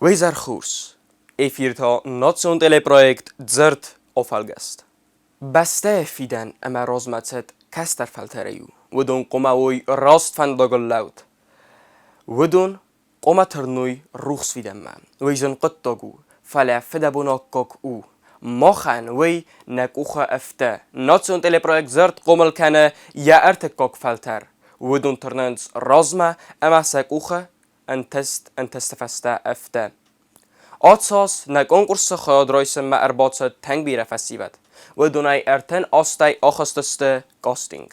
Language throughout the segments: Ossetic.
Уезӕрхурс. Эфирта национ телепроект Дзырд офӕлгӕст. Бӕстӕйы фидӕн ӕмӕ размӕцыд кӕстӕр фӕлтӕрӕй у. Уыдон хъуамӕ уой раст фӕндагыл лӕуд. Уыдон хъуамӕ тырной рухс фидӕнмӕ. Уый зын хъуыддаг у, фӕлӕ фыдӕбон аккаг у. Махӕн уый нӕ къухы ӕфты. Национ телепроект Дзырд хъомыл кӕны йӕ ӕртыккаг фӕлтӕр. Уыдон тырнынц размӕ ӕмӕ сӕ къухы ӕнтыст ӕнтысты фӕстӕ ӕфты. Ацас нӕ конкурсы хайад райсынмӕ ӕрбацыд тынг бирӕ фӕсивӕд. Уыдонӕй 38 ахызтысты кастинг.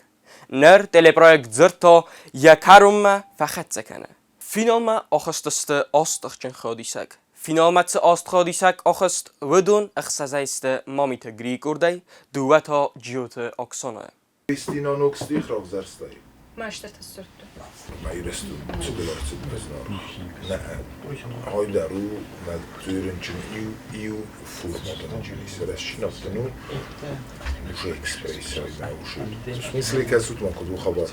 Ныр телепроект дзырдта йӕ кӕронмӕ фӕхӕццӕ кӕны. Финалмӕ ахызтысты аст тыхджын хайадисӕг. Финалмӕ цы аст хайадисӕг ахызт, уыдон ӕхсӕзӕй сты Мамиты Грийы къордӕй, дыууӕ та Джиоты Оксанайы. Кристина ног стих равзӕрстай? Мастертӕ сдзырдтой. Ирыстон цыдӕр Hajdarú meg Tőröncsön iu furmadan Уже экспресс В смысле, кӕсут ма куыд у хабар.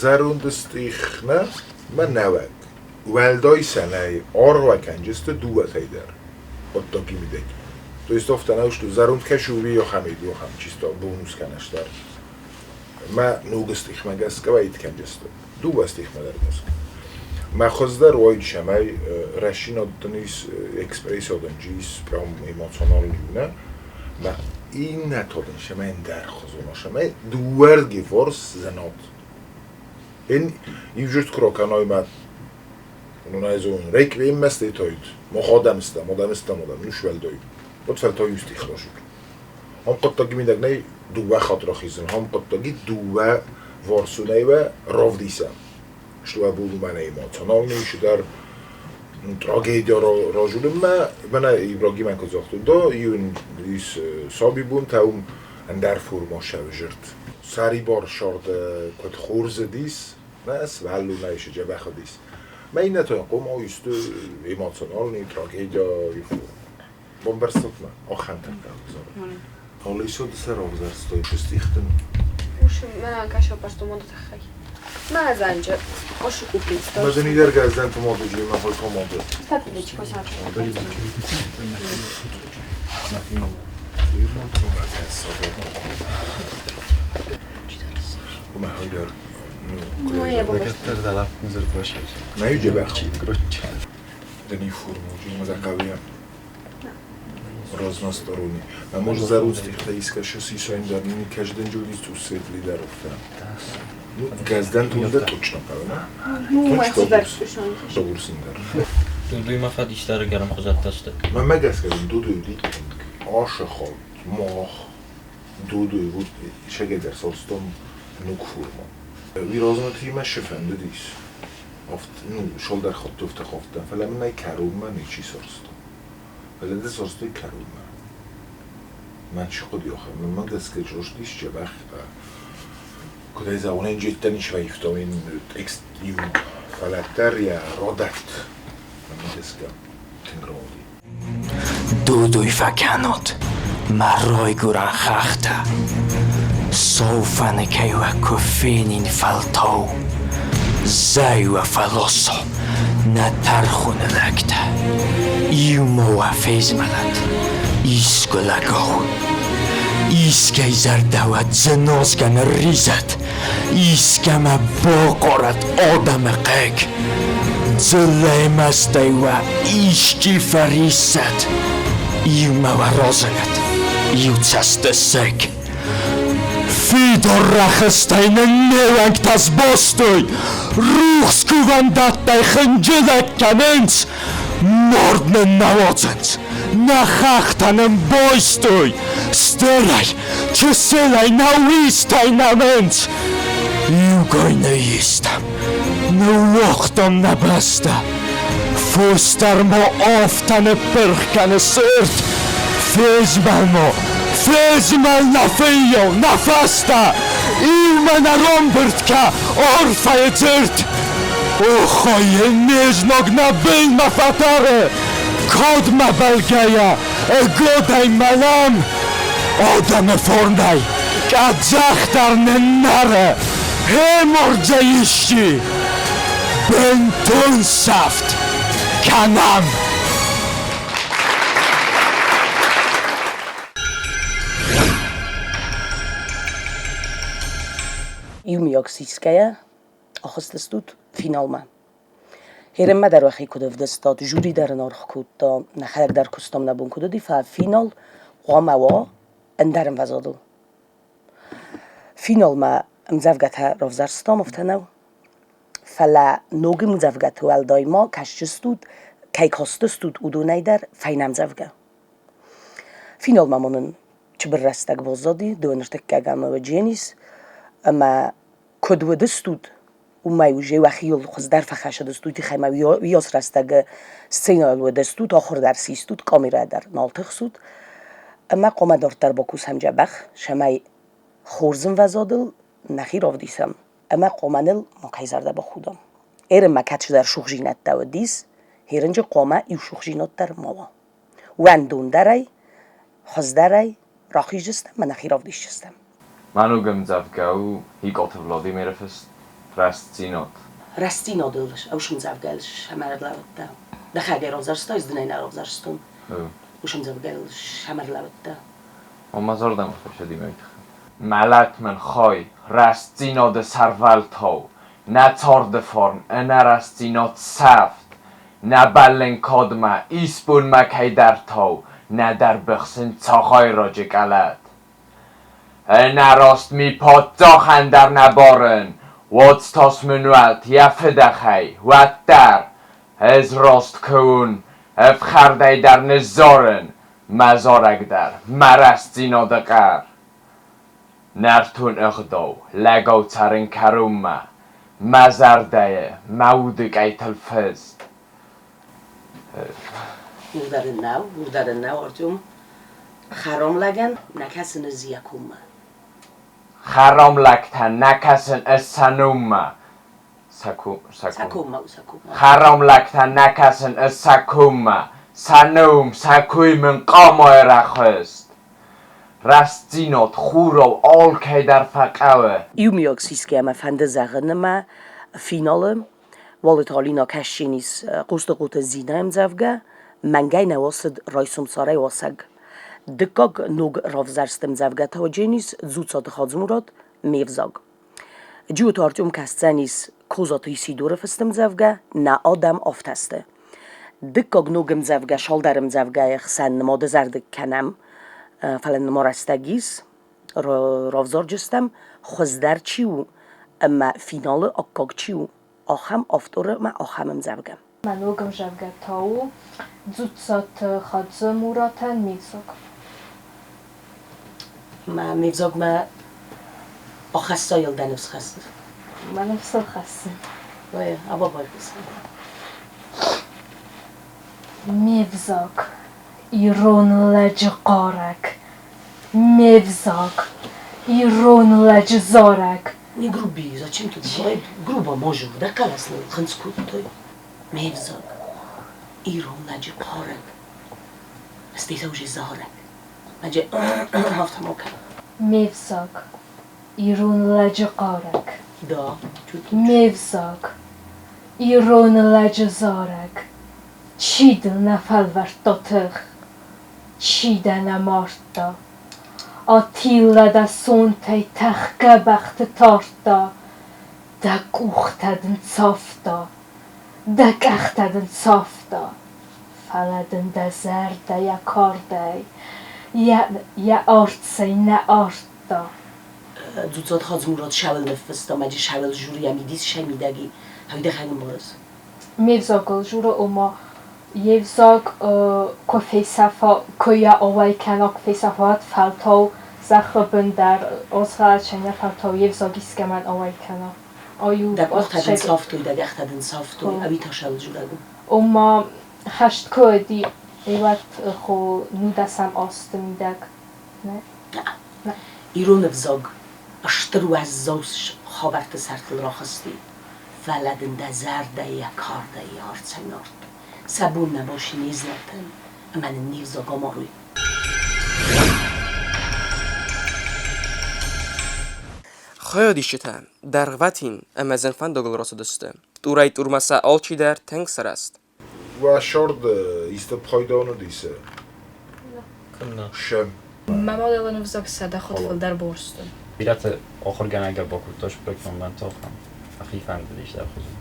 Зӕронд стихмӕ ма нӕуӕг. Уӕлдай сӕнӕй аргъ кӕнджысты дыууӕтӕй дӕр. Хъуыддаги мидӕг. То есть афтӕ нӕу, что зӕронд кӕсы уый ахӕм ахӕм чисто бонус кӕнӕстар. Мӕ ног стихмӕ гӕсгӕ вӕййы кӕнджысты. Дыууӕ стихмӕ дӕр гӕсгӕ. Мӕ хуыздӕр уайд сӕмӕй рӕсинадтын ис экспрессиодын ис прям эмоциональный нӕ. Мӕ иннӕтодын сӕмӕй ӕндӕр хуызон сӕмӕй дыууӕрдги форс зӕнот. Эн иужырт кроканой мӕ Нунайзон реквием местетойд. Моходамста, модамста, модам, нушвелдой. Вот фелтой юстихрошур. Хам хъуыддаги мидӕг нӕй дыууӕ хатт рахизын, хам хъуыддаги дыууӕ варсунӕйвӕ равдисӕн. Что буду мӕнӕ эмоциональный дӕр трагедия ражулынмӕ, мӕнӕ Ибрагимӕн куыд загътон, да, иун ис сабибонтӕ уым ӕндӕр форма сӕвзӕрд. Сӕрибар сӕрды куыд хорз уыдис, нӕ сывӕллонӕй сыджӕбӕх уыдис. Мӕ иннӕтӕ хъуамӕ исты эмоциональный трагедия Бамбӕрстат мӕ? Ахӕмтӕ ӕвзарын. Алисо ды сӕ равзӕрстай стихтын? Мӕ кӕсӕппӕрстон моды тыххӕй. Мӕ занджы ошу купить. Мӕ зынидӕр гӕздӕн томаты джи мӕ хой томаты. Разносторонний. А може за русских искаше си соиндарнини кажден джудицу светлидаровта. Ну, газдан тунда точно, правильно? Ну, Добурсиндар. Дуду мафад иштары гарам хозаттасты. Ма мегeszkedem Dudu Asahal, Mah, Dudu вот шегедер состом нукфурма. Виразмати ма шефендидис. Офт, ну, шолдар хоттуфта хофтан, фалам карумма ничи сорсто. Фаланде сорсто карумма. من چی خودی آخه من دست جوش جبخ كنت عايز اغنية جدا شايفته من اكس يو فلاتر رودت من دسكا تنگرودي Дудуй факанот, маройгуран хахта. Соуфане кайва куфенин фалтоу. Зайва фалосо, натархунелакта. Иумоа фезмалат, исколагоу. Искай зардава дзенозган ризат. Искама боқорат одаме қек. Дзелемастайва ишки фарисат. Иумава розанат, иуцастесек. Фидоррахастайна невангтас бостой. Рухскувандаттай хынджылӕг кӕнынц, морднын наводзынц, нахахтанын бойстой, стырӕй, чысылӕй науистай нӕмынц. Иугой ныйистам, ныууагътам нӕ бӕстӕ. Фосдармо офтаны пырх кӕны сырд, фезмӕлмо, фезмӕл нӕ фыййау, нӕ фӕстӕ, иумӕ нӕ ромбырд кӕ арфӕйы дзырд. Охойы не знаг нӕ былмӕ фӕтӕры, кадмӕ бӕлгӕйӕ, ӕгадӕй мӕлӕм. Адӕмы фарнӕй къӕдзӕх дӕр ныннӕры, хемордзӕ исчи, бынтон сӕфт. кӕнӕм! Иумиаг сисгӕйӕ ахызтыстут финалмӕ. Херенмӕ дӕр уӕхи куыд ӕвдыстат, жюри дӕр ын аргъ кодта, нӕхӕдӕг дӕр куыстам нӕ бон куыд уыди, фӕлӕ финал хъуамӕ уа ӕндӕр ӕмвӕзадыл. Финалмӕ ӕмдзӕвгӕтӕ равзӕрстам, афтӕ нӕу? Фӕлӕ ног ӕмдзӕвгӕты уӕлдай ма кӕсдзыстут, кӕй кастыстут, уыдонӕй дӕр фӕйнӕ ӕмдзӕвгӕ. Финалмӕ ма нын чыбыр рӕстӕг баззади, дыууӕ ӕмӕ Дженис, ӕмӕ куыд уыдыстут, уымӕй уже уӕхиуыл хуыздӕр фӕхӕссыдыстут, тыххӕй ма уыйас рӕстӕг сценӕйыл уыдыстут, ахуыр дӕр систут, камерӕ дӕр нал тыхсут. Ӕмӕ хъуамӕ дарддӕр бакусӕм дзӕбӕх, цӕмӕй хорз ӕмвӕзадыл нӕхи равдисӕм ӕмӕ хъуамӕ ныл макӕй зӕрдӕ бахудӕм. Ерынмӕ кӕцыдӕр сухжинӕдтӕ уыдис, ерынджы хъуамӕ иу сухжинад дӕр ма уа. Уӕндондӕрӕй, хуыздӕрӕй рахиздзыстӕм ӕмӕ нӕхи равдисдзыстӕм. Мӕнуг ӕмдзӕвгӕ у Икъоты Владимиры фыст «Рӕстдзинад». Рӕстдзинадыл ӕусымдзӕвгӕйыл сӕмӕрлӕудта. Дӕхӕдӕг равзӕрстай, ӕз дын ӕй нӕ равзӕрстон. Ӕусымдзӕвгӕйыл сӕмӕрлӕудта. О, мӕ зӕрдӕмӕ фӕцыди мӕ тыххӕй. Мӕлӕт мын хай, рӕстдзинады сӕрвӕлтау, нӕ царды фарн ӕнӕрӕстдзинад сӕфт, нӕ бӕллын кадмӕ, исбонмӕ кӕйдӕртау, нӕдӕр быхсын цагъайраджы къӕлӕт. Ӕнӕраст ми паддзахӕн дӕр нӕ барын, уадз тас мын уӕд йӕ фыдӕхӕй, уӕддӕр. Ӕз раст куы уон, ӕфхӕрдӕй дӕр ныззарын, мӕ зарӕг дӕр, мӕ рӕстдзинады хъӕр. Нӕртон ӕгъдау, лӕгау цӕрын кӕронмӕ, мӕ зӕрдӕйы, мӕ уды къӕйтыл фыст. Ур дӕр ын нӕу, Артем. Хӕрам лӕгӕн нӕ кӕсын ӕз йӕ коммӕ. Хӕрам лӕгтӕн нӕ кӕсын ӕз сӕ номмӕ. Сӕ Сӕ коммӕ у, сӕ коммӕ. Хӕрам лӕгтӕн нӕ кӕсын ӕз сӕ коммӕ, сӕ ном, сӕ кой мын хъамайы рӕхуыст. Рӕстдзинад хурау алкӕй дӕр фӕхъӕуы. Иумиаг сисгӕ мӕ фӕнды зӕгъын ӕмӕ финалы Уалыты Алина кӕсджынис Хъустыхъуты Зинӕ ӕмдзӕвгӕ «Мӕнгӕй нӕ уасыд райсомсарӕй уасӕг». Дыккаг ног равзӕрст ӕмдзӕвгӕ та Дженис Дзуццаты Хадзымурат «Ме взаг». Джиоты Артем кӕсдзӕнис Козаты Исидоры фыст ӕмдзӕвгӕ «Нӕ адӕм афтӕ сты». Дыккаг ног ӕмдзӕвгӕ цалдӕр ӕмдзӕвгӕйы хсӕн нымады зӕрдыг кӕнӕм, фӕлӕ нырма рӕстӕг ис, равзарджыстӕм, хуыздӕр чи у ӕмӕ финалы аккаг чи у, ахӕм авторы ӕмӕ ахӕм ӕмдзӕвгӕ. Мӕ ног ӕмдзӕвгӕ та у Дзуццаты Хадзы-Муратӕн «Ме взаг». Мӕ ме взагмӕ ахӕссайыл дӕ ныфс хӕссы? Мӕ ныфсыл хӕссы. Ой, абабай хъусын. Ме взаг, ирон лӕджы хъарӕг, Ме взаг, ирон лӕджы зарӕг. Не груби, зачем тут давай грубо можем, да каласно хынцкодтой. Ме взаг, ирон лӕджы хъарӕг. Стӕй та уже зарӕг. Лӕджы афтӕ ма кӕн. Ме взаг, ирон лӕджы хъарӕг. Да, чуть Ме взаг, ирон лӕджы зарӕг. Чи дыл нӕ фӕлвӕрдта тых, чи дӕ нӕ мардта? Атилла дӕ сонтӕй тӕхгӕ бӕхты тардта, дӕ къухтӕ дын цавта, дӕ къӕхтӕ дын цавта, фӕлӕ дын дӕ зӕрдӕ йӕ кардӕй, йӕ арцӕй нӕ ардта. Дзуццаты Хадзымурат Шавел ныффыста, мӕджы Шавел жюри амидис сӕ мидӕги, хӕйдӕхӕг ӕмбарыс. Ме взагыл журы, ома йе взаг куы фесӕфа, куы йӕ ауӕй кӕна, куы фесӕфа, уӕд фӕлтау зӕххы бын дӕр азгъӕлчӕн, фӕлтау йе взаг искӕмӕн ауӕй кӕна. Ай у Дӕ къухтӕ дын цавтой, дӕ къӕхтӕ дын цавтой, ӕви та Шавел журӕг у? Ома хӕст куы уыди, уӕд хо нудӕсӕм азты мидӕг. Нӕ? Нӕ. Ирон ӕвзаг стыр уӕззау хабӕртты сӕртыл рахызти, фӕлӕ дын дӕ зӕрдӕ йӕ кардӕй йӕ арцӕй нард. Сӕ бон нӕ баси не знӕгтӕн, ӕмӕ нын не взаг амарой. Хайадисджытӕ дӕргъвӕтин ӕмӕ зын фӕндагыл рацыдысты. Тъурӕй-тъурмӕ сӕ алчидӕр тынг сырӕзт. Уӕ сӕрды исты пайда уыдис? Куыннӕ. Шем. Мӕ мадӕлон ӕвзаг 100 хатт фылдӕр бауарзтон. Бирӕты ахуыргӕнӕг ӕрбакодта проектон тохӕн. Ӕхи фӕндыдис дӕр хуызы.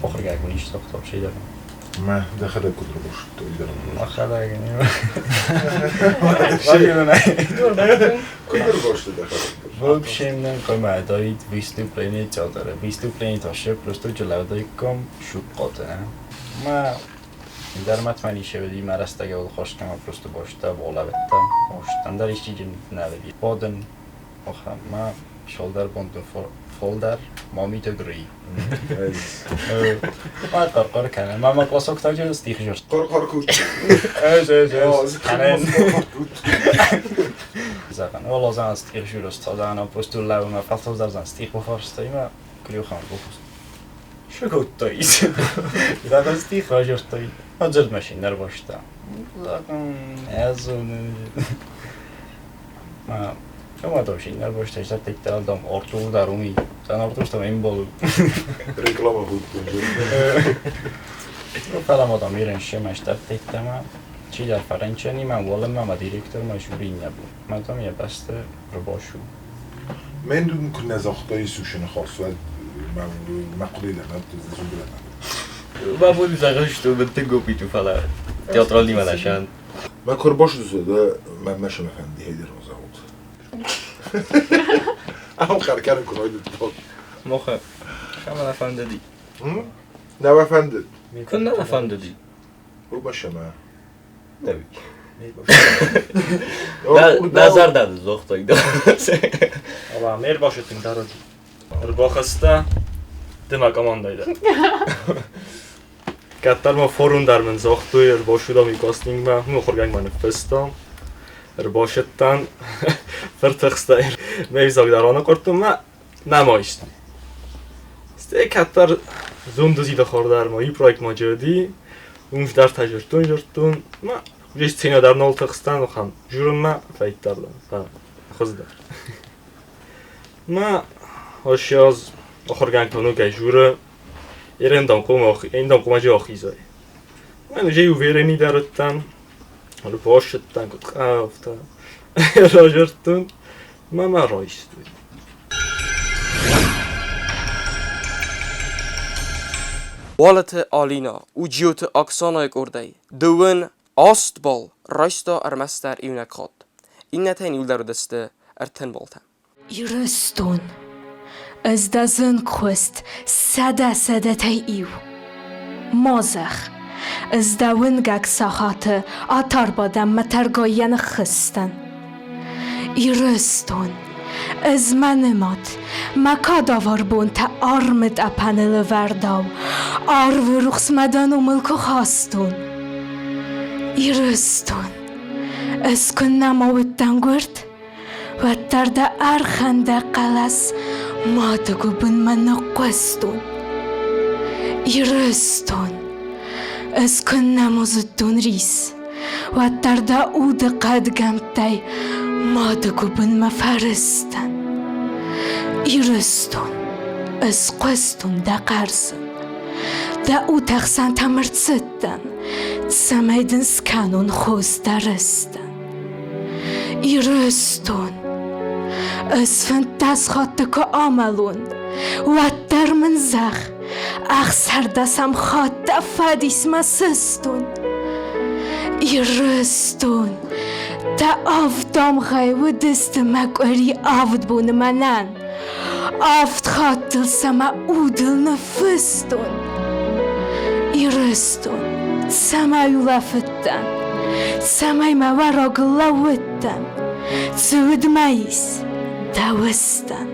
Ахуыргӕнӕг мын ис тохтап шейдер. Мӕ дӕхӕдӕг куыд рабоштой дӕр. Мӕхӕдӕг. Куыд ӕрбошты дӕхӕдӕг? В общем, комедоид выступление театра. Выступление таше просто желаудайком шуккоте. Ма Дарматманишевedi märestege olkoskama просто boşta bolabetta. Boştan dar işçi navedi. Boden oha ma shoulder bond folder mami to gree. Ma qarqar kana ma ma klasok taje stih jurt. Qarqar kut. Ez ez ez. Kanen. Zagan olozan stih jurt tadana просто lauma faltozdarzan stih bofarstayma kriuhan bofust. Шөгөттой. Zagan stih rajurtoi. Adzerd machine boshta. Zagan ez ma Omadoshin boshta isarteikta Artur Darumi. San Artur sta imbolu. Reklama goed. Felamadam iren semester teikta Csidár Ferencseni, ma volem ma direktor ma žurinjabu. Ma tam je beste roboshu. Men dun kunna zaxtay sushini khoswad maqulila ma tuzulana. Ma zagħaxtu bit-tingu fala teatralni ma naxan. Ma korbosh da ma masha mafandi heydir rozahut. Am xarkan kun oydu tok. Mocha. Xamal afandidi. Na afandi. Kunna afandidi. Bu masha ma. Tabii. Nazar dadi zoxtoyda. Ала, mer boshitting darodi. Рбохаста дема командайда. Каттар ма форун дар мын зохтуй рбошудам и костингма, ну хорганг ман фестам. Рбошеттан фыртыхста мейзаг дарона кортума намоишт. Сте каттар зундузи да хордар ма и проект ма ҷоди, унш дар тажуртун журтун ма уже сцена дар нол тыхстан хан журунма файттардан. Ха, хыздар. Ма ошиоз охорганг тонугай журы Ирендам кума endam kuma jochizai. Men уже уверени даруттан, рбошеттан кутқафта. Рожертун мама ройсту. Walete Alina, Ujiute Oksana Kordai, Duwen Ostbol, Roysta Armester Iunakot. Innetain Uldarudeste Ertenbolta. Ирыстон, ӕз дӕ зынгхуыст 100 сӕдӕтӕй иу. Ма зӕгъ, ӕз дӕ уынгӕг сахаты атарбадӕнмӕ тӕргайӕ ныххызтӕн. Ирыстон, ӕз мӕ нымӕт, мӕ кадавар бонтӕ армы тъӕпӕны лӕвӕрдау, арвы рухсмӕ дӕ номыл куы хастон. Ирыстон, ӕз куы нӕма уыдтӕн гуырд, уӕддӕр дӕ ӕрхӕндӕг хъӕлӕс мады гуыбынмӕ ныхъхъуыстон. Ирыстон, ӕз куы нӕма зыдтон рис, уӕддӕр дӕ уды хъӕдгӕмттӕй мады гуыбынмӕ фӕрыстӕн. Ирыстон, ӕз хъуыстон дӕ хъӕрзын, дӕ утӕхсӕнтӕм ӕрцыдтӕн, цӕмӕй дын скӕнон хос дӕ рыстӕн. Ирыстон, ӕз 15 хатты куы амӕлон, уӕддӕр мын зӕгъ, 16 хатт дӕ фӕдисмӕ сыстон. Ирыстон, дӕ авд дамгъӕйы уыдысты мӕ къуыри авд боны мӕнӕн. Авд хаттыл сӕ мӕ удыл ныффыстон. Ирыстон, цӕмӕй улӕфыдтӕн, цӕмӕй мӕ уӕрагыл лӕууыдтӕн, цы уд мӕ ис, дӕуыстӕн.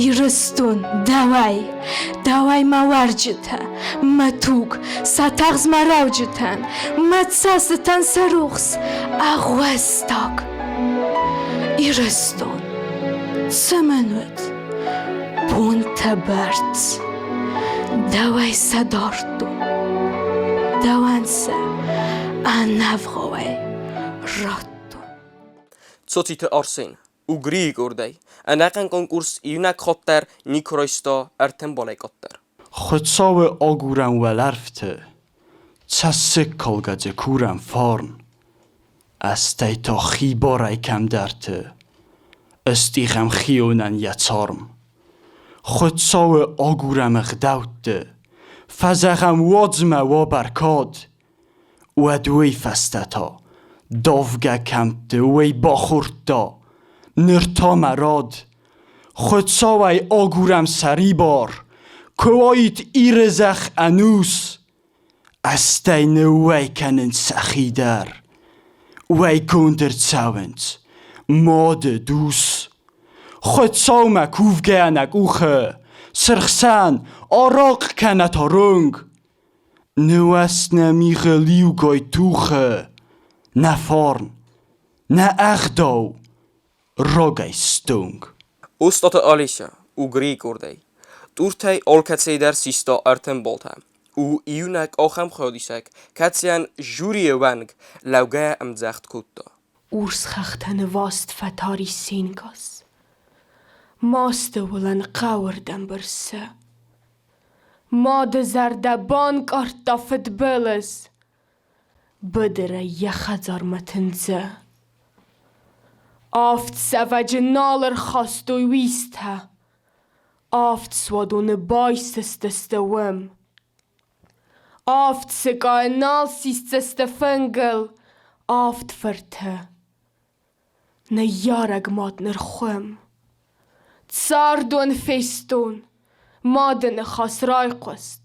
Ирыстон, дӕуӕй, дӕуӕй мӕ уӕрджытӕ, мӕ туг, сӕ тӕгъз мӕ рӕуджытӕн, мӕ цӕстытӕн сӕ рухс, ӕгъуӕстаг. Ирыстон, цы мын уыд, бонтӕ бӕрц, дӕуӕй сӕ дардтон, дӕуӕн сӕ ӕнӕвгъауӕй радтон. Цоциты Арсен, Угрийы къордӕй, ӕнӕхъӕн конкурс иунӕг хатт дӕр никуы райста ӕртын балӕй къаддӕр. Хуыцауы агурӕн уӕлӕрвты. Цӕссыгкалгӕ дзы курӕм фарн. Ӕстӕй та хибарӕй кӕмдӕрты Ыстъигъӕм хионӕн йӕ царм. Хуыцауы агурӕм ӕгъдӕутты, Фӕзӕгъӕм уадз мӕ уа бӕркад. Уӕд уый фӕстӕ та давгӕ кӕмтты уый бахордта, Ныр та мӕ рад. Хуыцауӕй агурӕм сӕрибар, Куы уаид Иры зӕхх ӕнус. Ӕстӕй ныууӕй кӕнынц сӕхи дӕр. Уӕйгонд ӕрцӕуынц мады дус. Хуыцаумӕ кувгӕйӕ нӕ къухы сырхсӕн арахъ кӕнӕ та ронг. Ныуӕс нӕ мигъы лиугай тухы, нӕ фарн, нӕ ӕгъдау рагӕй стонг. Остъаты Олеся у Грийы къордӕй. Туртӕй алкӕцӕй дӕр систа ӕртын баллтӕ. У иунӕг ахӕм хайадисӕг, кӕцыйӕн жюрийы уӕнг лӕугӕйӕ ӕмдзӕгъд кодта. Урс хӕхтӕ нывӕст фӕтари се нгас. Масты уылӕн хъӕуырдӕм бырсы. Мады зӕрдӕ банкъардта фыдбылыз. Быдырӕй йӕ хӕдзармӕ тындзы. Авд цӕвӕджы нал ӕрхастой уистӕ. Авд суадоны байсыстысты уым. Авд сыкъайы нал сисдзысты фынгыл. Авд фырты. Ныййарӕг мад нырхуым. Цардон фестон, мады ныхас райхъуыст.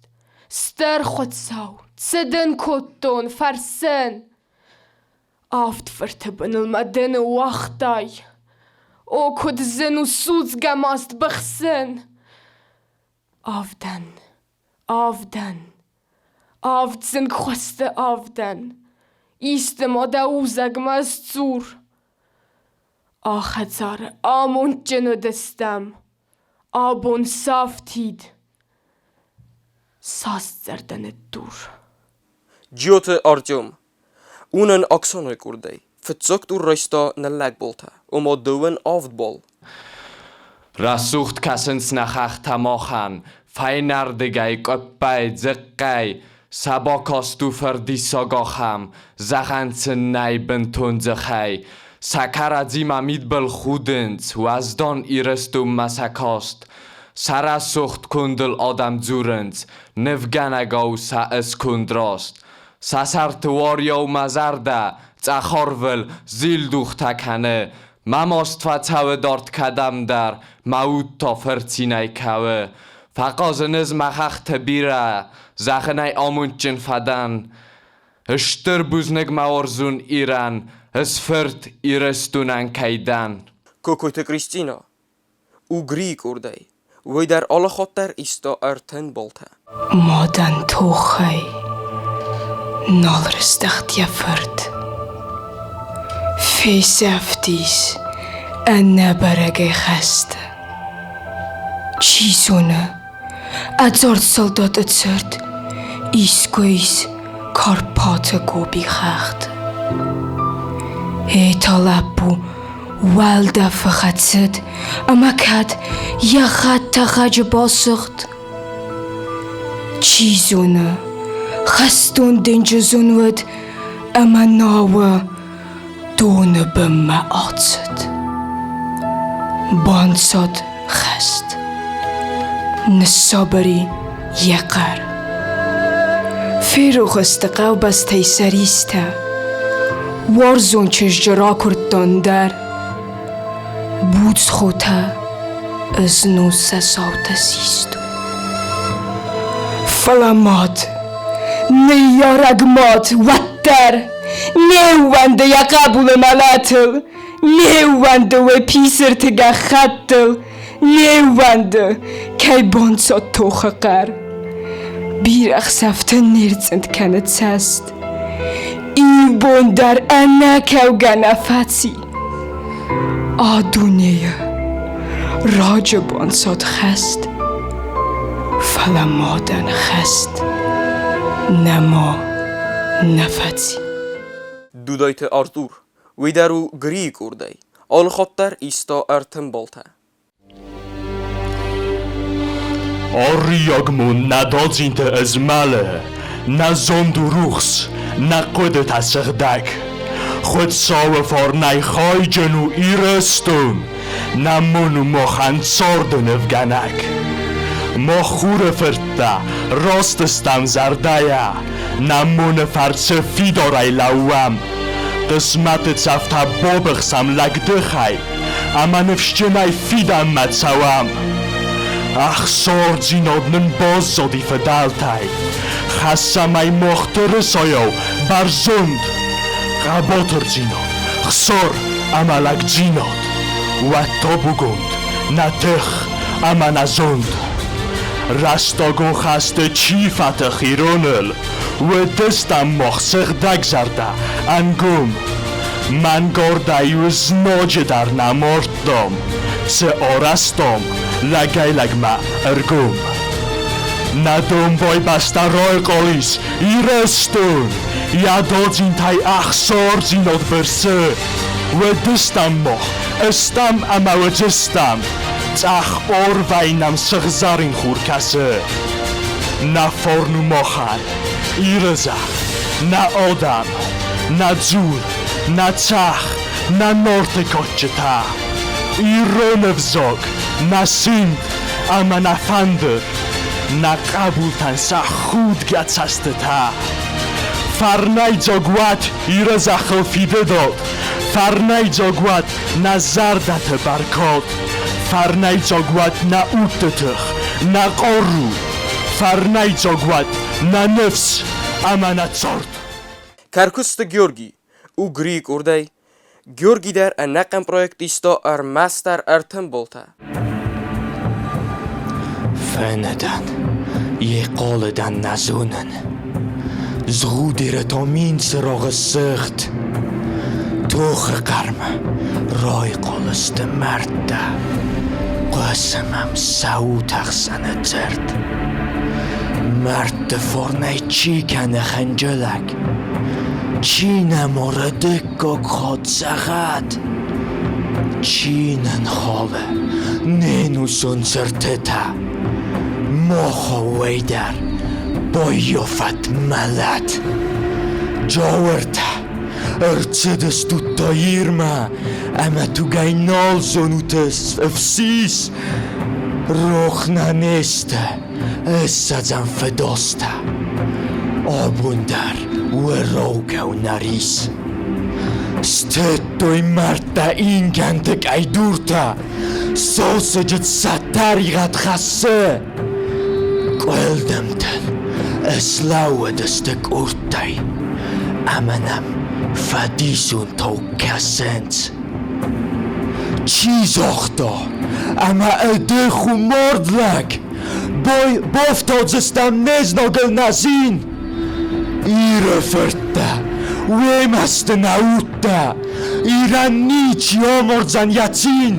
Стыр Хуыцау, цы дын кодтон, фӕрсын. Авд фырты быныл мӕ ды ныууагътай. О, куыд зын у судзгӕ маст быхсын! Авдӕн, авдӕн, авд зынгхуысты авдӕн. Исты ма дӕ узӕгмӕ сдзур. А хӕдзары амондджын уыдыстӕм. Абон сафтид. Цас зӕрдӕ ныддур. Джиоты Артем у нын Оксанайы къордӕй. Фыццаг тур райста ныллӕг баллтӕ, ома дыууын авд балл. Рӕсугъд кӕсынц нӕ хӕхтӕ махӕн, фӕйнӕрдыгӕй, къуыппӕй, дзыхъхъӕй. Сӕ бакаст у фырдиссаг ахӕм, зӕгъӕн сын нӕй бынтон дзыхӕй. Сӕ кӕрӕдзимӕ мидбыл худынц, уӕздан Ирыстонмӕ сӕ каст. Сӕ рӕсугъд кондыл адӕм дзурынц, нывгӕнӕгау сӕ ысконд раст. Сӕ сӕрты уариау мӕ зӕрдӕ цъӕх арвыл зилдухтӕ кӕны. Мӕ маст фӕцӕуы дард кӕдӕмдӕр, мӕ уд та фырцинӕй кӕуы. Фӕхъазын ӕз мӕ хӕхты бирӕ, зӕгъынӕй амондджын фӕдӕн. Стыр бузныг мӕ уарзон Ирӕн, ӕз фырт Ирыстонӕн кӕй дӕн. Кокойты Кристинӕ у Грийы къордӕй. Уый дӕр алы хатт дӕр иста ӕртын баллтӕ. Мадӕн тохӕй нал рыздӕхт йӕ фырт. Фесӕфтис ӕнӕбӕрӕгӕй хӕсты. Чи зоны, ӕдзард салдаты цырт искуы ис Карпаты Гоби хӕхты. Эй, та лӕппу уӕлдӕфы хӕцыд ӕмӕ кӕд йӕ хӕдтӕхӕджы басыгъд. Чи зоны, хӕстон денджызон уыд ӕмӕ науы доны бынмӕ ацыд. Банцад хӕст. Ныссабыр и йӕ хъӕр. Ферох сты хъӕубӕстӕй сӕ ристӕ. Уарзон чызджы ракуырдтон дӕр. Буц хотӕ ызнон сӕ саутӕ систой. Фӕлӕ мад, ныййарӕг мад, уӕддӕр не ууӕнды йӕ хъӕбулы мӕлӕтыл, не ууӕнды уый писырты гӕххӕттыл, не ууӕнды, кӕй банцад тохы хъӕр. Бирӕ хсӕвтӕ не рцъынд кӕны цӕст. Иу бон дӕр ӕнӕкӕугӕ нӕ фӕци. А дунейы раджы банцад хӕст, фӕлӕ мадӕн хӕст нӕма нӕ фӕци. Дудайты Артур, уый дӕр у Грийы къордӕй, алы хатт дӕр иста ӕртын баллтӕ. Арийаг мон нӕ дадзинтӕ ӕзмӕлы. Нӕ зонд у рухс, нӕ хъуыдытӕ сыгъдӕг. Хуыцауы фарнӕй хайджын у Ирыстон, нӕ мон у махӕн царды нывгӕнӕг. Мах хуры фырттӕ, раст стӕм зӕрдӕйӕ, нӕ моны фӕрцы фидарӕй лӕууӕм. Хъысмӕты цӕфтӕ бабыхсӕм лӕгдыхӕй, ӕмӕ ныфсджынӕй фидӕнмӕ цӕуӕм. Ӕхсардзинад нын баззади фыдӕлтӕй, хӕссӕм ӕй мах тырысайау бӕрзонд. Хъӕбатырдзинад, хсар ӕмӕ лӕгдзинад, уӕд табугонд нӕ тых ӕмӕ нӕ зонд. Рӕстӕгон хӕсты чи фӕтых ироныл, уыдыстӕм мах сыгъдӕгзӕрдӕ, ӕнгом. Мӕнгардӕй-иу знаджы дӕр нӕ мардтам, цы арӕзтам, лӕгӕй-лӕгмӕ ӕргом. Нӕ домбай бӕстӕ райхъал ис, Ирыстон! Йӕ дадзинтӕй ӕхсардзинад бырсы. Уыдыстӕм мах, ыстӕм ӕмӕ уыдзыстӕм, цъӕх арвӕй нӕм сыгъзӕрин хур кӕсы. Нӕ фарн у махӕн, Иры зӕхх, нӕ адӕм, нӕ дзул, нӕ цӕхх, нӕ Нарты кадджытӕ. Ирон ӕвзаг, нӕ симд ӕмӕ нӕ фӕндыр, нӕ хъӕбултӕн сӕ худгӕ цӕстытӕ. Фӕрнӕйдзаг уӕд Иры зӕххыл фидыдад, фӕрнӕйдзаг уӕд нӕ зӕрдӕты бӕркад, фӕрнӕйдзаг уӕд нӕ удты тых, нӕ хъару, фӕрнӕйдзаг уӕд нӕ ныфс ӕмӕ нӕ цард. Кӕркуысты Георгий у Грийы къордӕй. Георгий дӕр ӕнӕхъӕн проект иста ӕрмӕстдӕр ӕртымбылтӕ. Фӕнӕдӕн, йе хъолыдӕн нӕ зонын. Згъудеры та мин цырагъы сыгъд. Тохы хъӕрмӕ райхъал сты мӕрдтӕ. Хъуысы мӕм сӕ утӕхсӕны дзырд. Мӕрдты фарнӕй чи кӕны хынджылӕг? Чи нӕм ары дыккаг хатт зӕгъӕд? Чи нын халы не нусон цыртытӕ? Махауӕй дӕр баййафӕд мӕлӕт. Джауыртӕ, ӕрцыдыстут та Ирмӕ ӕмӕ тугӕй нал зонут ӕфсис. Рох нӕ не сты ссӕдзӕм фыдостӕ. Абон дӕр уӕрагау нӕ рис. Стыдтой мӕрдтӕ ингӕнты къӕйдуртӕ, сосӕджы сӕ тӕригъӕд хӕссы. Къуылдымтыл ыслӕууыдысты къордтӕй ӕмӕ нӕм фӕдисонтау кӕсынц. Чи загъта, ӕмӕ ӕдых у мард лӕг? Бафтаудзыстӕм не знагыл нӕ зин! Иры фырттӕ, уемӕ сты нӕ удтӕ, Ирӕн ничи амардзӕн йӕ цин!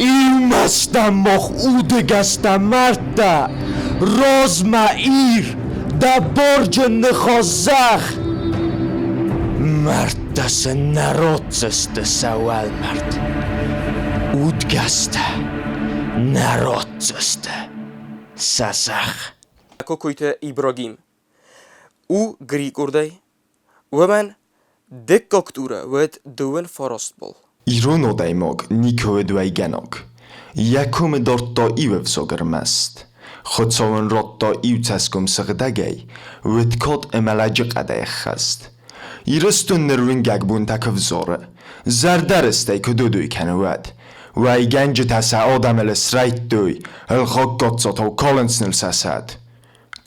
Иумӕ стӕм мах удыгӕстӕ мӕрдтӕ, Размӕ, Ир, дӕ барджын ныхас зӕгъ! Мӕрдтӕ сын нӕ ратдзысты сӕ уӕлмӕрд, Удгӕстӕ нӕ ратдзысты сӕ зӕхх. Кокойты Ибрагим у грикъордӕй, уымӕн дыккаг туры уыд дыууын фараст бол. Ирон адӕймаг никуы уыд уӕйгӕнӕг. Йӕ комы дардта иу ӕвзаг ӕрмӕст. Хуыцау ын радта иу цӕсгом сыгъдӕгӕй, уыд кад ӕмӕ лӕджыхъӕдӕй ӕххӕст. Ирыстон ныр уынгӕг бонтӕ куы взары, зӕрдӕрыстӕй куы додой кӕны, уӕд. Уӕйгӕнджытӕ сӕ адӕмыл ысрӕйдтой, ӕлгъаг гаццатау калынц ныл сӕ сӕд.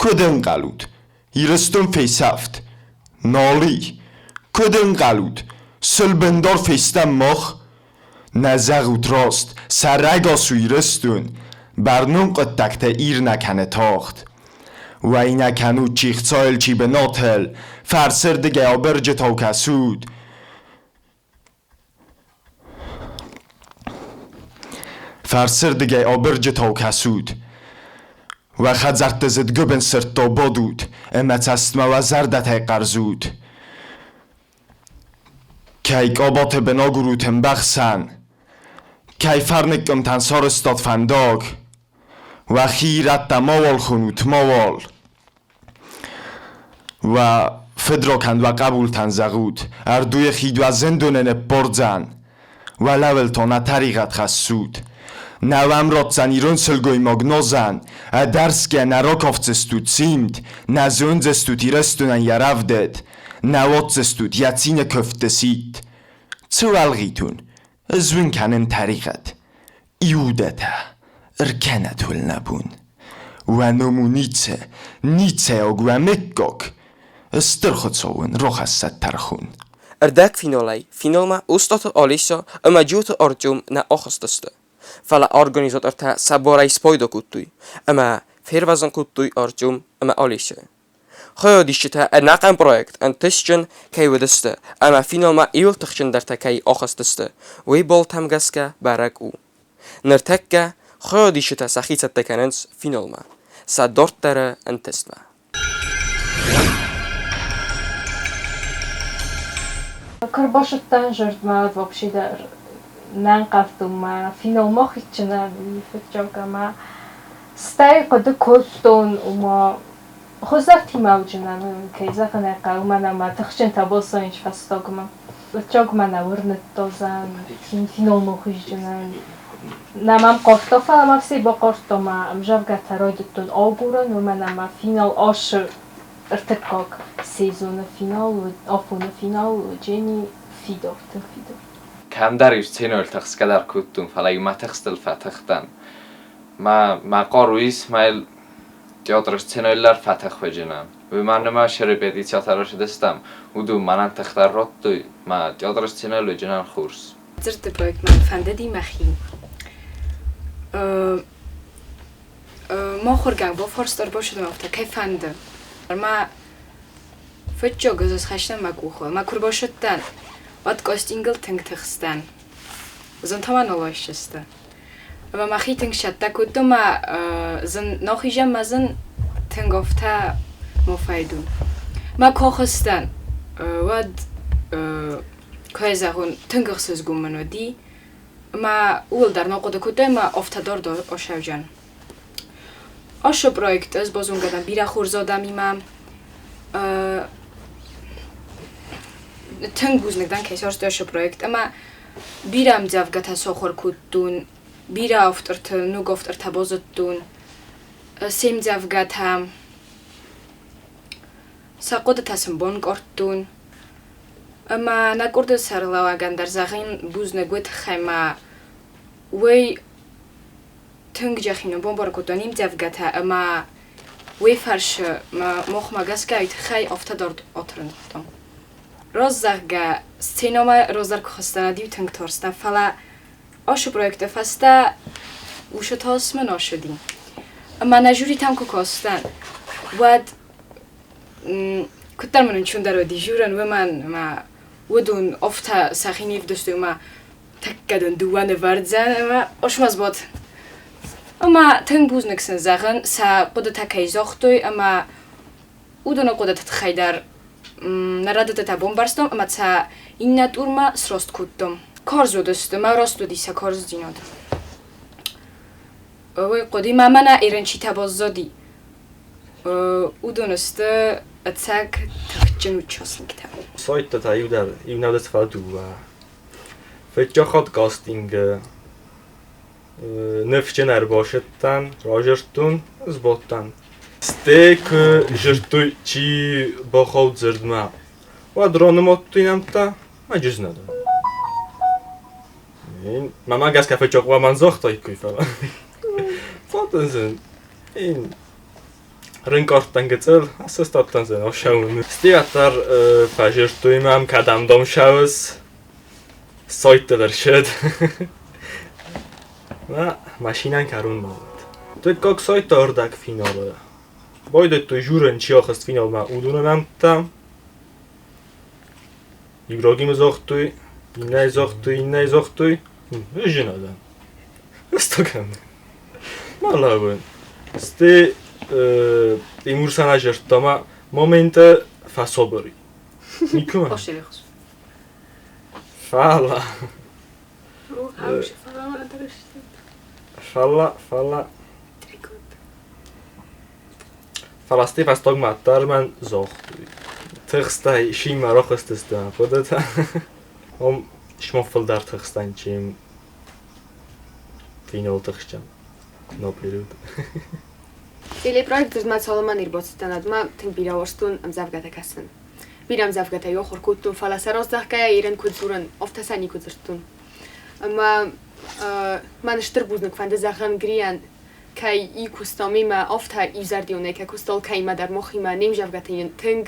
Куыд ӕнхъӕлут, Ирыстон фесӕфт? Нал и. Куыд ӕнхъӕлут, сылбындар фестӕм мах? Нӕ зӕгъут раст, сӕрӕгас у Ирыстон, бӕрнон хъуыддӕгтӕ Ир нӕ кӕны тагъд. Уӕй нӕ кӕнут чи хцайыл, чи бынатыл, фӕрсырдыгӕй абырджытау кӕсут. Фӕрсырдыгӕй абырджытау кӕсут. Уӕ хӕдзӕртты зыдгуыбын сырдтау бадут ӕмӕ цӕстмӕ уӕ зӕрдӕтӕй хъӕрзут. Кӕй къабаты бын агурут ӕмбӕхсӕн, кӕй фӕрныг къуымтӕн сарӕзтат фӕндаг. Уӕхи ирӕттӕ мауал хонут, мауал. Уӕ фыдракӕнд уӕ хъӕбултӕн зӕгъут, ӕрдуйы хид уӕ зындонӕн ныппордзӕн. Уӕлӕуыл та нӕ тӕригъӕд хӕссут. Нӕ уӕм ратдзӕн ирон сылгоймаг нозӕн, ӕдӕрсгӕ нӕ ракафдзыстут симд, нӕ зондзыстут Ирыстонӕн йӕ рӕвдыд, нӕ уадздзыстут йӕ цины куывдты сидт. Цы уӕлгъитон, ӕз уын кӕнын тӕригъӕд. Иудӕтӕ, ӕркӕнӕд уыл нӕ бон. Уӕ ном у ницы, ницӕйаг уӕ мыггаг. Стыр Хуыцау уын рахӕссӕд тӕрхон. Ӕрдӕгфиналӕй финалмӕ Остъаты Олеся ӕмӕ Джиоты Артем нӕ ахызтысты, фӕлӕ организатортӕ сӕ барӕй спайда кодтой ӕмӕ фервӕзын кодтой Артем ӕмӕ Олесяйы. Хайадисджытӕ ӕнӕхъӕн проект ӕнтыстджын кӕй уыдысты ӕмӕ финалмӕ иууыл тыхджындӕртӕ кӕй ахызтысты, уый баллтӕм гӕсгӕ бӕрӕг у. Ныртӕккӕ хайадисджытӕ сӕхи цӕттӕ кӕнынц финалмӕ, сӕ дарддӕры ӕнтыстмӕ. Куы рбасыдтӕн зӕрдмӕ, вообще дӕр нӕ ӕнхъӕлдтон мӕ финалмӕ хитджынӕн фыццаг ӕмӕ стӕй хъуыды кодтон, ома хуыздӕртимӕ уыджынӕн, кӕй зӕгъын ӕй хъӕуы, мӕнӕ мӕ тыхджынтӕ бацӕуынц фӕстагмӕ. Фыццаг мӕ нӕ уырныдта финалмӕ хуызджынӕн. Нӕ мӕм хъардта, фӕлӕ мӕ все бахъардта мӕ ӕмзӕвгӕтӕ райдыдтон агурын, уымӕн ӕмӕ финал асы ӕртыккаг сезоны финал уыд, афоны финал Дженни фидар, тынг фидар. Кӕмдӕр-иу сценӕйыл тыхсгӕ дӕр кодтон, фӕлӕ-иу мӕ тыхстыл фӕтыхтӕн. Мӕ хъару Исмаил театры сценӕйыл дӕр фӕтых уыджынӕн. Уымӕн ӕмӕ цы репетицитӕ рацыдыстӕм, уыдон мӕнӕн тыхтӕ радтой, мӕ театры сценӕйыл уыджынӕн хорз. Дзырдты проект мӕн фӕндыди мӕхи. Мохургӕнг бафарст ӕрбацыдон афтӕ, кӕй фӕнды. Ма фыццаг ӕз схастон мӕ къухы. Мӕ куы рбацыдтӕн, уӕд кастингыл тынг тыхстӕн. Зынтӕ мӕ нал айсдзысты. Ӕмӕ мӕхи тынг сӕттӕ кодтон мӕ зын нохизӕн мӕ зын тынг афтӕ ма фӕйдун. Мӕ куы ахызтӕн, уӕд кӕй зӕгъун, тынг ӕхсызгон мын уыди. Ӕмӕ ууыл дӕр нӕ хъуыды кодтон ӕмӕ афтӕ дӕр осӕвджын. Ашы проект ӕз базонгӕ дӕн бирӕ хорз адӕмимӕ. Тынг бузныг дӕн, кӕй сарӕзтой ашы проект ӕмӕ бирӕ ӕмдзӕвгӕтӕ сахуыр кодтон, бирӕ авторты, ног автортӕ базыдтон, се мдзӕвгӕтӕ, сӕ хъуыдытӕ сын банкъардтон. Ӕмӕ нӕ къорды сӕргълӕууӕгӕн дӕр зӕгъин бузныг уый тыххӕй ӕмӕ уый тынг йӕхи бамбарын кодтон ӕмдзӕвгӕтӕ ӕмӕ уый фӕрцы махмӕ гӕсгӕ уый тыххӕй афтӕ дард атырныдтам. Раст зӕгъгӕ, сценӕмӕ раздӕр куы хызтӕн, уӕд-иу тынг тарстӕн, фӕлӕ ацы проекты фӕстӕ уыцы тас мын ацыди. Ӕмӕ нӕ жюритӕм куы кастӕн, уӕд куыддӕр мын ӕнцондӕр уыди жюрӕн, уымӕн ӕмӕ уыдон афтӕ сӕхи не вдыстой, ӕмӕ тӕккӕ дын дыууӕ нывӕрдзӕн ӕмӕ осмазбот. Ӕмӕ тынг бузныг сын зӕгъын, сӕ хъуыдытӕ кӕй загътой ӕмӕ уыдоны хъуыдыты тыххӕй дӕр нӕ рӕдыдтытӕ бамбӕрстам ӕмӕ сӕ иннӕ турмӕ сраст кодтам. Карз уыдысты, мӕ раст уыди сӕ карздзинад. Уый хъуыди ма мӕнӕ ирынчитӕ баззади. Уыдон сты ӕцӕг тыхджын участниктӕ. Сайдта та иу дӕр, иу нӕ уыд фӕдыууӕ. Фыццаг хатт кастингы ныфсджын ӕрбацыдтӕн, разырдтон, сбадтӕн. Стӕй куы зыдтой, чи бахауд дзырдмӕ, уӕд ранымадтой нӕмттӕ ӕмӕ джызнӕдон. Мӕнмӕ гӕсгӕ фыццаг хъуамӕ загътаиккой, фӕлӕ фӕтындзын. Рынкъардтӕн гыццыл, сыстадтӕн дзы ссӕуын. Стӕй уӕддӕр фӕзырдтой мӕм, кӕдӕм дӕм ссӕуыс, сайтты дӕр ссыд. Мӕ машинӕн кӕрон нал уыд. Дыккаг сайты ӕрдӕгфиналы байдыдтой жюрийӕн чи ахызт финалмӕ, уыдоны нӕмттӕ. Ибрагимы загътой, иннӕйы загътой, иннӕйы загътой. Зын адӕм. Ыстакан. Ма Стӕй Тимур саразӕрдта ма моменты фӕсабыр и. Никуы. Фӕлӕ. Фӕлӕ, фӕлӕ. Фӕлӕ стӕй фӕстагмӕ дӕр мӕн загътой. Тыхстӕй шимӕ рахызтысты мӕ хъуыдытӕ. Уым шма фылдӕр тыхстӕн, чем финал тыхстӕн наперед. Телепроект Дзырдмӕ цалынмӕ не рбацыдтӕн, уӕдмӕ тынг бирӕ уарзтон ӕмдзӕвгӕтӕ кӕсын. Бирӕ ӕмдзӕвгӕтӕ ахуыр кодтон, фӕлӕ сӕ раздӕхгӕйӕ Ирӕн куыд дзурын, афтӕ сӕ никуы дзырдтон. Ӕмӕ мӕн стыр бузныг фӕнды зӕгъын Грийӕн, кӕй и куыста мемӕ, афтӕ иузӕрдионӕй кӕй куыста алкӕимӕ дӕр махимӕ, не мзӕвгӕты йын тынг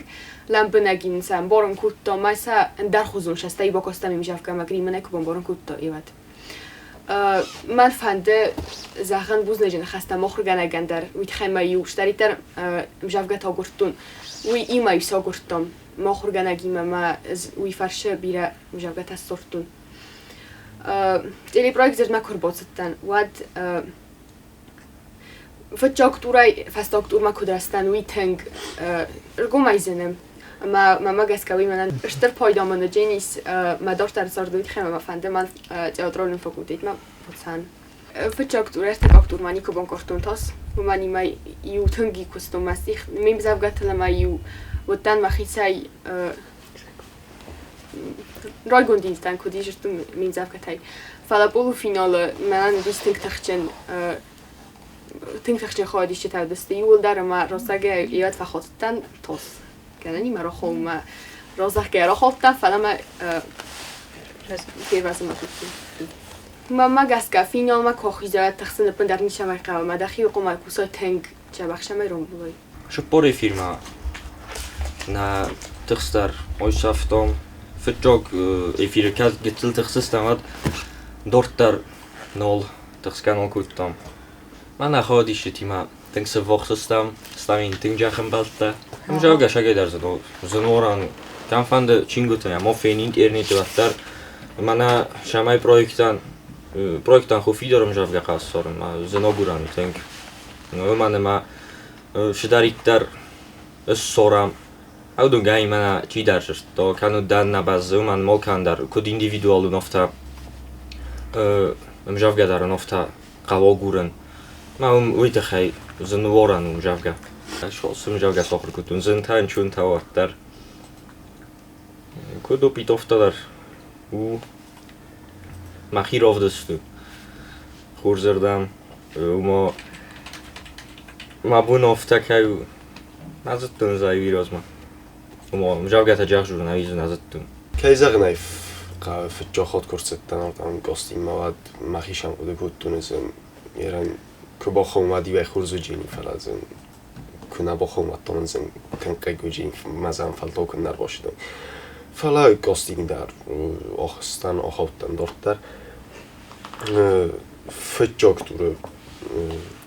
лӕмбынӕг йын сӕ ӕмбарын кодта, мӕ сӕ ӕндӕрхуызон сӕстӕй бакастам ӕмзӕвгӕмӕ, Гри мын ӕй куы бамбарын кодта, уӕд. Мӕн фӕнды зӕгъын бузныджы ныхӕстӕ махуыргӕнӕгӕн дӕр, уый тыххӕй мӕ-иу стӕриддӕр ӕмзӕвгӕтӕ агуырдтон. Уый имӕ-иу сӕ агуырдтам. Мӕ ахуыргӕнӕгимӕ мӕ уый фӕрцы бирӕ ӕмзӕвгӕтӕ ссардтон. Телепроект дзырдмӕ куы ӕрбацыдтӕн, уӕд фыццаг турӕй фӕстаг турмӕ куыд рӕзтӕн, уый тынг ӕргомӕй зыны. Ӕмӕ мӕмӕ гӕсгӕ уый мӕнӕн стыр пайда мын уыдзӕнис мӕ дарддӕры царды, уый тыххӕй мӕ фӕнды мӕн театралон факультетмӕ фӕцӕн. Фыццаг тур, ӕртыккаг тур ма никуы банкъардтон тас, уымӕн ӕмӕ иу тынг куыстон мӕ стих, ме мдзӕвгӕтыл ӕмӕ иу уыдтӕн мӕхицӕй райгонд дӕн, куыд ис ме мдзӕвгӕтӕй. Фӕлӕ полуфиналы мӕнӕн уыдис тынг тыхджын хайадисджытӕ уыдысты иууылдӕр ӕмӕ рӕстӕгӕй иуӕд фӕхатыдтӕн тас. Кӕнӕнимӕ рахауынмӕ разӕггӕ рахаудта, фӕлӕ мӕ фервӕзын ма кодтой. Мӕнмӕ гӕсгӕ, финалмӕ куы ахизай, тыхсын ӕппындӕр ницӕмӕй хъӕуы, мӕ дӕхи хъуамӕ кусай тынг дзӕбӕх, цӕмӕй рамбулай. 40 эфирмӕ нӕ тыхстдӕр айсӕфтам. Фыццаг эфиры кӕд гыццыл тыхстыстӕм, уӕд дарддӕр нал тыхсгӕ нал кодтам. Мӕнӕ хайадисджытимӕ тынг сыввахс стӕм, стӕм йын тынг джах ӕмбӕлттӕ. Ӕмзӕвгӕ сагӕй дӕр зынуарӕн у. Кӕмфӕнды чингуыты ӕмӕ фенин интернеты уӕддӕр мӕнӕ цӕмӕй проектӕн хуы фидар ӕмзӕвгӕ хъассарын ма зынагурӕн у тынг. Уымӕн ӕмӕ цыдӕриддӕр ссорӕм, ӕвдугӕй мӕнӕ чидӕр сыстдта, кӕннод дӕр нӕ бӕззы, уымӕн алкӕмӕн дӕр куыд индивидуалон, афтӕ ӕмзӕвгӕ дӕр афтӕ хъӕуы агурын. Мӕ уым уый тыххӕй зынуарӕн у ӕмзӕвгӕ. Цы ӕмзӕвгӕ сахуыр кодтон, зынтӕ ӕнцонтӕ уӕддӕр. Куыд у питовтӕ дӕр у мӕхи равдыст у хорзӕрдӕм. Уымӕ мӕ бон афтӕ кӕй у, нӕ зыдтон ӕз ӕй уый размӕ. Ома, ӕмзӕвгӕтӕ джахжурын ӕви дзы нӕ зыдтон. Кӕй зӕгъын ӕй хъӕуы, фыццаг хатт куы ӕрцыдтӕн ардӕм костюммӕ, уӕд мӕхицӕн хъуыды кодтон, ӕз ерӕн куы бахауон, уӕд иуӕй хорз уыджени, фӕлӕ дзы куы нӕ бахауон, уӕд та мын дзы тынг хъыг уыджени, мӕ дзы фӕлтау куы нӕ ӕрбацыдаин. Фӕлӕ костюм дӕр ахызтӕн, ахаудтӕн дарддӕр. Фыццаг туры,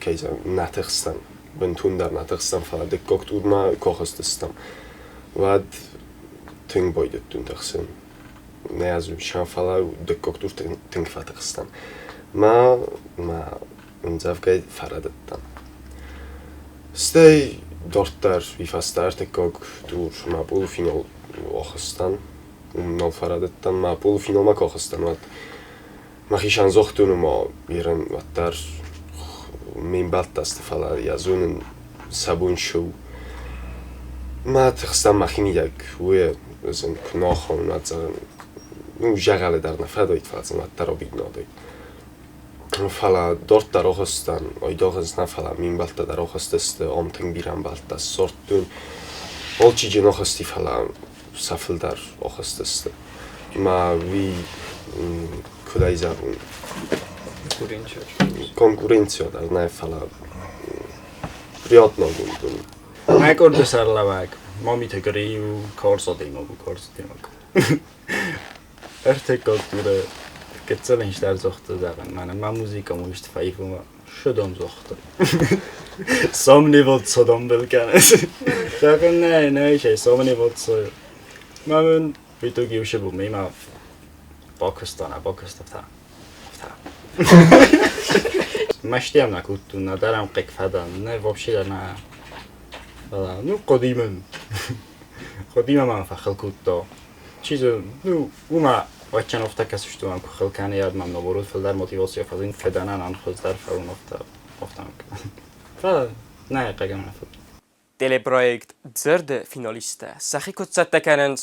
кӕй зӕгъын, нӕ тыхстӕн, бынтондӕр нӕ тыхстӕн, фӕлӕ дыккаг турмӕ куы ахызтыстӕм, уӕд тынг байдыдтон тыхсын. Нӕ ӕз фӕлӕ дыккаг тур тынг фӕтыхстӕн. Мӕ мӕ ӕмдзӕвгӕй фӕрӕдыдтӕн. Стӕй дарддӕр уый фӕстӕ ӕртыккаг тур мӕ полуфинал ахызтӕн. Уым нал фӕрӕдыдтӕн. Мӕ полуфиналмӕ куы ахызтӕн, уӕд мӕхицӕн загътон, ома ерын уӕддӕр ме мбӕлттӕ сты, фӕлӕ йӕ зонын, сӕ бон цы у. Мӕ тыхстӕн мӕхимидӕг уый ӕз ын куы нӕ ахауын, уӕд зӕгъын, ну, дзӕгъӕлы дӕр нӕ фӕдоид, фӕлӕ сын уӕддӕр обиднадоид. Фӕлӕ дарддӕр ахызтӕн, айдагъ ӕз нӕ, фӕлӕ ме мбӕлттӕ дӕр ахызтысты, ам тынг бирӕ ӕмбӕлттӕ ссардтон. Алчиджын ахызти, фӕлӕ сӕ фылдӕр ахызтысты. Мӕ уый, куыд ӕй зӕгъон, конкуренция дӕр нӕ, фӕлӕ приятногонд у. Мӕ къорды сӕргълӕууӕг Мамиты Гри у карз адӕймаг у, карз адӕймаг. Ӕртыккаг туры гыццыл инстӕр загъта, зӕгъын, мӕнӕ мӕ музыкӕ муст фӕивы, шыдом загъта. Сомневот содом был кӕныс. Зӕгъын, нӕ, нӕ, ис сомневот со. Мӕ мын в итоге усе был мимо бакуыста, нӕ бакуыста, та. Та. Мӕстыйӕ нӕ кодтон, нӕдӕр ӕм хъыг фӕдӕн, нӕ вообще дӕр нӕ. Фӕлӕ, ну, хъуыди мын. Хъуыди мӕ мӕм фӕхыл кодта. Чи дзы, ну, уымӕ вӕччӕн афтӕ кӕсыс, куы хыл кӕны, уӕд мӕм наоборот фылдӕр мотивацийӕ фӕзынд фидӕнӕн хуыздӕр фӕуын афтӕ, афтӕ. Фӕлӕ нӕ хъыг ӕмӕ фыд. Телепроект Дзырд-ы финалисттӕ сӕхи куыд цӕттӕ кӕнынц,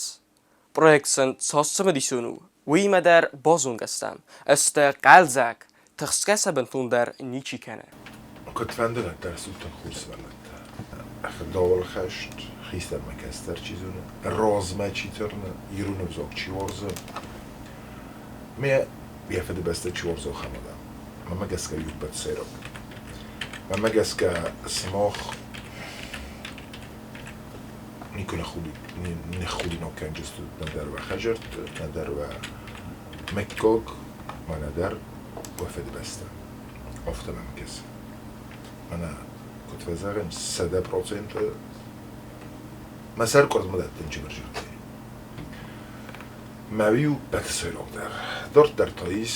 проект сын цас цымыдисон у, уыимӕ дӕр базонгӕ стӕм, сты хъӕлдзӕг, тыхсгӕ сӕ бынтондӕр ничи кӕны. Куыдфӕнды дӕр сутын хорз сывӕллӕттӕ. Ӕгъдауыл хӕст, хистӕрмӕ кӕстӕр чи зоны, размӕ чи тырны, ирон ӕвзаг чи уарзы, ме йӕ фыдыбӕстӕ чи уарзы, ахӕм адӕм. Мӕнмӕ гӕсгӕ иу ӕппӕт сӕйраг. Мӕнмӕ гӕсгӕ сымах никуы ныххудинаг кӕнджыстут нӕдӕр уӕ хӕдзӕртты, нӕдӕр уӕ мыггаг, ма нӕдӕр уӕ фыдыбӕстӕ. Афтӕ мӕм кӕсы. Мӕнӕ, куыд фӕзӕгъӕм, 100% мӕ сӕр къуырдмӕ дӕттын чыбырзӕрдӕйы. Мӕ иу ӕппӕты сӕйрагдӕр. Дарддӕр та ис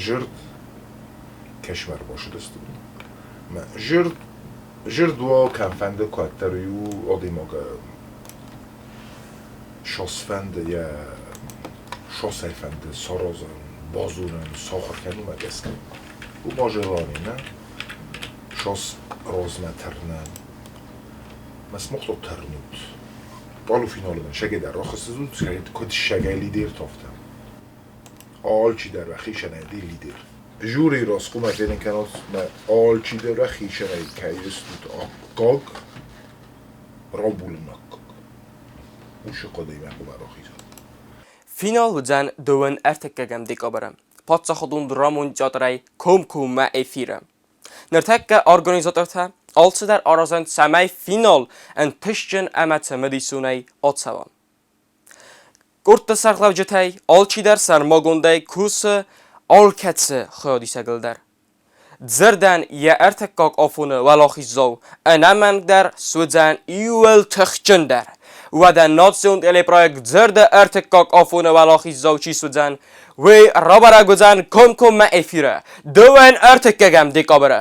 зырд кӕсмӕ ӕрбацыдысты. Мӕ зырд зырд уа кӕмфӕнды куыддӕр иу адӕймаг сосфӕнды йӕ сосӕй фӕнды саразын, базонын, сахуыр кӕнынмӕ гӕсгӕ. Уымӕ желание, нӕ? Сос размӕ тырнын. Мӕ смохто тырнут. Полуфиналы мын шегедӕр рахызтызут, куыд шегӕй лидер афтӕ. Алчидӕр уӕ хицӕнӕй ди лидер. Жюри раз хъуамӕ фенын кӕнат, мӕ алчидӕр уӕ хицӕнӕй кӕй стут аккаг, рамбулын аккаг. Уыцы хъуыдыимӕ хъуамӕ рахизат. Финал уыдзӕн дыууын ӕртыккӕгӕм декабры Паддзахадон драмон театрӕй комкоммӕ эфиры. Ныртӕккӕ организатортӕ алцыдӕр аразынц, цӕмӕй финал ӕнтыстджын ӕмӕ цымыдисонӕй ацӕуа. Къордты сӕргълӕуджытӕй алчидӕр сӕрмагондӕй кусы алкӕцы хайадисӕгыл дӕр. Дзырдӕн йӕ ӕртыккаг афоны уӕлахиздзау ӕнӕмӕнгдӕр суыдзӕн иууыл тыхджындӕр. Уӕдӕ национ телепроект Дзырды ӕртыккаг афоны уӕлахиздзау чи суыдзӕн, уый рабӕрӕг уыдзӕн комкоммӕ эфиры дыууын ӕртыккӕгӕм декабры.